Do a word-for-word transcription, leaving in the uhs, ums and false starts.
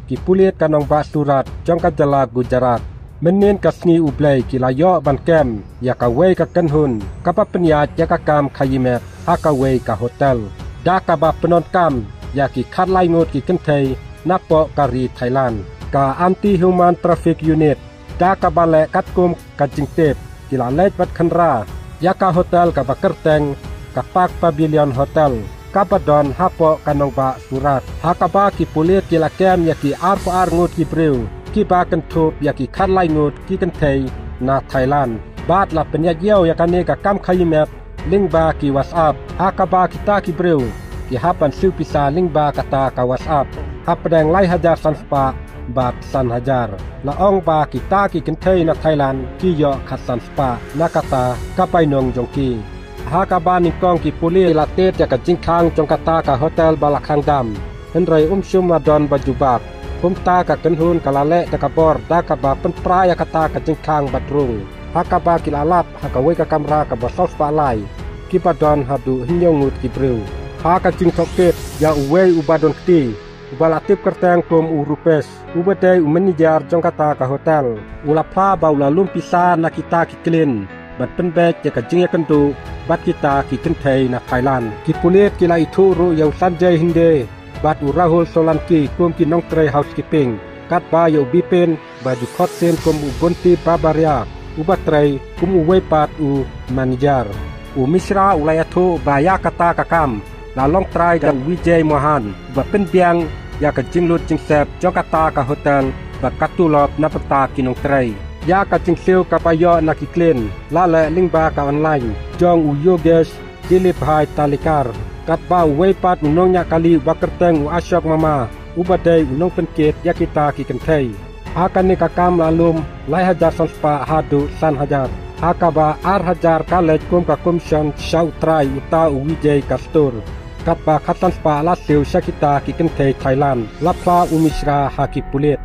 ki pulit ka nongbah Surat jong ka jylla Gujarat. Mynnin ka sngi U Blei ki la ïoh ban kem ïa kawei ka kynhun kaba pynïaid ïa ka kam khaïi met ha kawei ka hotel, da kaba pyndonkam ïa ki khatlai ngut ki kynthei napoh ka ri Thailand. Ka Anti Human Traffic Unit, da kaba leh katkum ka jingtip, ki la leit bad khynra ïa ka hotel kaba kyrteng ka Park Pavilion Hotel, kaba don hapoh ka nongbah Surat, ha kaba ki pulit ki la kem ïa ki arphew ar ngut ki briew kiba kynthup ïa ki khatlai ngut ki kynthei na Thailand, bad la pynïaid ïew ïa kane ka kam khaïi met lyngba ki WhatsApp, ha kaba kita ki briew ki hap ban siew pisa lyngba kata ka WhatsApp hapdeng lai hajar san spah bad san hajar. La ong ba kita ki kynthei na Thailand ki ïoh khatsan spah na kata ka bainong jong ki. Ha kaba nyngkong ki pulit la tip ïa ka jingkhang jong kata ka hotel ba la khang dam, hynrei um shym la don ba jubab. Kumta ka kynhun ka la leh da ka bor da kaba pynpra ïa kata ka jingkhang bad rung, ha kaba ki la lap ha kawei ka kamra kaba saw spah lai, kiba don haduh hynñiew ngut ki briew. Ha ka jingtohkit ïa uwei uba don kti, uba la tip kyrteng kum u Rupesh, uba dei u manager jong kata ka hotel, u la phla ba u la lum pisa na kita ki klin bad pynbeit ïa ka jingïakynduh bad kita ki kynthei na Thailand. Ki pulit ki la ithuh ruh ïa u Sanjay Hinde bad u Rahul Solanki kum ki nongtrei housekeeping, katba ïa u Bipin ba ju khot sien kum u Bunty Babaria, uba trei kum uwei pat u manager. U Mishra u la ïathuh ba ïa kata ka kam la long trai da u Vijay Mohan, uba pynbiang ïa ka jinglut jingsep jong kata ka hotel bad ka tulop na bynta ki nongtrei. Ïa ka jingsiew kaba ïoh na ki klin la leh lyngba ka online jong u Yogesh Dilip Bhai Talikar, katba uwei pat u nongñiah kali uba kyrteng u Ashok Mama, uba dei u nongpynkit ïa kita ki kynthei. Ha kane ka kam la lum lai hajar san spah haduh san hajar, ha kaba ar hajar ka leit kum ka commission sha u trai uta u Vijay Kastur, katba khatsan spah la siew sha kita ki kynthei Thailand, la phla u Mishra ha ki pulit.